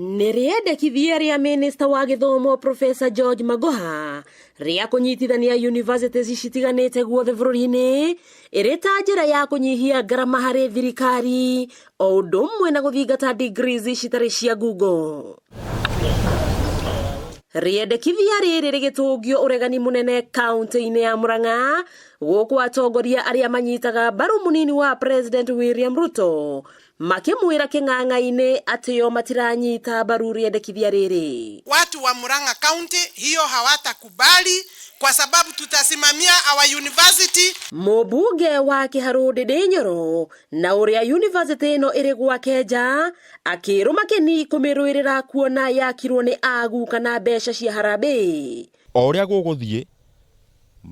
Nĩ rĩendekithia rĩa minista wa gĩthomo Professor George Magoha rĩa kũnyitithania universities citiganĩte guothe bũrũri-inĩ ĩrĩ ta njĩra ya kũnyihia ngarama harĩ thirikari o ũndũ ũmwe na gũthingata degrees citarĩ cia ngungo. Rĩendekithia rĩrĩ rĩgĩtũngio ũregani mũnene kaunti-inĩ ya Murang'a gũkũ atongoria arĩa manyitaga mbaru mũnini wa President William Ruto makĩmwĩra kĩng'ang'a-inĩ atĩ o matiranyita mbaru rĩendekithia rĩrĩ. Watu wa Murang'a County hiyo hawatakubali kwa sababu tutasimamia our university. Mũmbunge wa Kĩharũ Ndĩndĩ Nyoro na ũrĩa university ĩno ĩrĩ gwake nja akĩrũma kĩni kũmĩrũĩrĩra kuona yakirwo nĩ aguka na mbeca cia harambee. O ũrĩa gũgũthiĩ,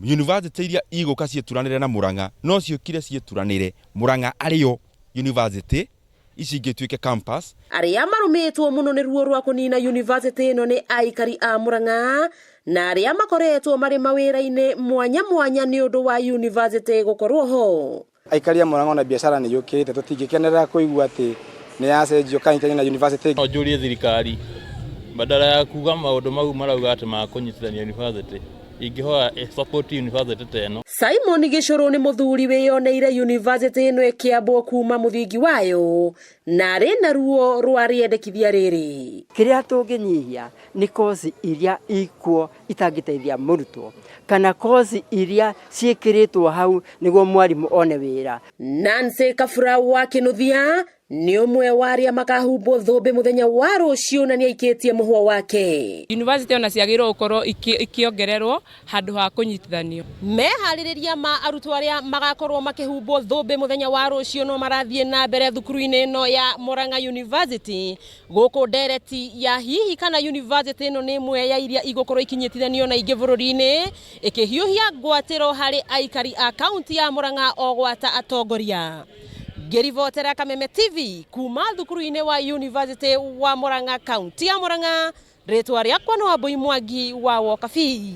university iria igũka ciĩturanĩre na Murang'a no ciũkire ciĩturanĩre Murang'a arĩ yo university, ici ingĩ ituĩke campus. Arĩa marũmĩtwo mũno nĩ ruo rwa kũnina university ĩno nĩ aikari a Murang'a na arĩa makoretwo marĩ mawĩra-inĩ mwanya mwanya nĩ ũndũ wa university gũkorwo ho. Aikari a Murang'a ona biacara nĩ yũkĩte, tũtingĩkenerera kũigua atĩ nĩ yacenjio kanitha na university. No njũrie thirikari badala ya kuga maũndũ mau marauga atĩ makũnyitithania university, ingĩhoya support university ta ĩno. Simon Gĩcũrũ nĩ mũthuri wĩyoneire university ĩno ĩkĩambwo kuma mũthingi wayo na arĩ na ruo rwa rĩendekithia rĩrĩ. Kĩrĩa tũngĩnyihia nĩ kozi iria ikuo itangĩteithia mũrutwo kana kozi iria ciĩkĩrĩtwo hau nĩguo mwarimũ one wĩra. Nancy Kabura wa Kĩnuthia nĩ ũmwe wa arĩa makahumbwo thũmbĩ mũthenya wa rũciũ na nĩaikĩtie mũhwa wake. University ona ciagĩrĩirwo gũkorwo ikĩongererwo handũ ha kũnyitithanio. Meharĩrĩria ma arutwo arĩa magakorwo makĩhumbwo thũmbĩ mũthenya wa rũciũ no marathiĩ na mbere thukuru-inĩ ĩno ya Murang'a University gũkũ ndereti ya hihi kana university ĩno nĩ ĩmwe ya iria igũkorwo ikinyitithanio na ingĩ bũrũri-inĩ ĩkĩhiũhia ngwatĩro harĩ aikari a kaunti ya Murang'a o gwata atongoria. Ngĩribotera Kameme TV kuma thukuru-inĩ wa University wa Murang'a kaunti ya Murang'a, rĩtwa rĩakwa nĩ Wambui Mwangi wa Wokabi.